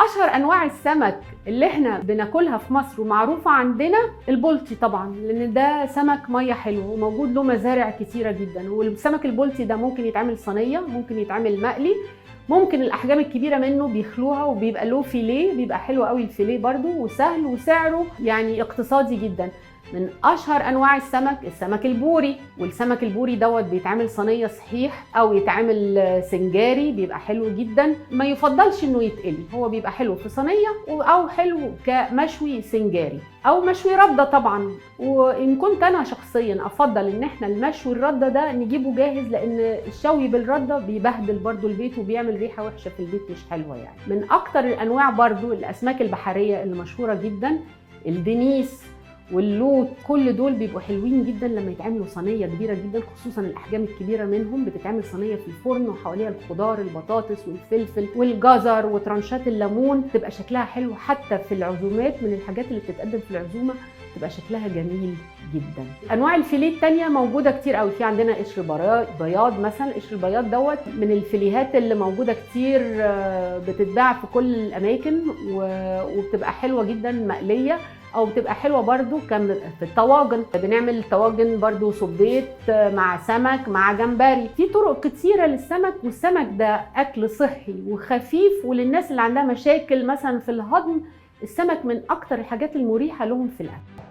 اشهر انواع السمك اللي احنا بناكلها في مصر ومعروفة عندنا البلطي طبعا، لان ده سمك مية حلو وموجود له مزارع كتيرة جدا. والسمك البلطي ده ممكن يتعمل صينيه، ممكن يتعمل مقلي، ممكن الاحجام الكبيرة منه بيخلوها وبيبقى له فيليه، بيبقى حلو قوي الفيليه برده وسهل وسعره يعني اقتصادي جدا. من اشهر انواع السمك السمك البوري، والسمك البوري دوت بيتعمل صينية صحيح او يتعمل سنجاري، بيبقى حلو جدا. ما يفضلش انه يتقلي، هو بيبقى حلو في صينية او حلو كمشوي سنجاري او مشوي رده طبعا. وان كنت انا شخصيا افضل ان احنا المشوي الردة ده نجيبه جاهز، لان الشوي بالردة بيبهدل برضو البيت وبيعمل ريحه وحشة في البيت مش حلوة يعني. من اكتر الانواع برضو الاسماك البحرية اللي مشهورة جدا الدنيس واللوت، كل دول بيبقوا حلوين جدا لما يتعملوا صينية كبيرة جدا، خصوصا الاحجام الكبيرة منهم بتتعمل صينية في الفرن وحواليها الخضار، البطاطس والفلفل والجزر وترانشات الليمون، تبقى شكلها حلو حتى في العزومات. من الحاجات اللي بتتقدم في العزومة تبقى شكلها جميل جدا. انواع الفيليه التانية موجودة كتير قوي، في عندنا قشر بياض مثلا. قشر البياض دوت من الفيليهات اللي موجودة كتير، بتتباع في كل الاماكن وبتبقى حلوة جدا مقلية، او بتبقى حلوة برضو في الطواجن. بنعمل طواجن برضو صبيط مع سمك مع جمبري. في طرق كتيرة للسمك، والسمك ده اكل صحي وخفيف، وللناس اللي عندها مشاكل مثلا في الهضم السمك من اكتر الحاجات المريحة لهم في الاكل.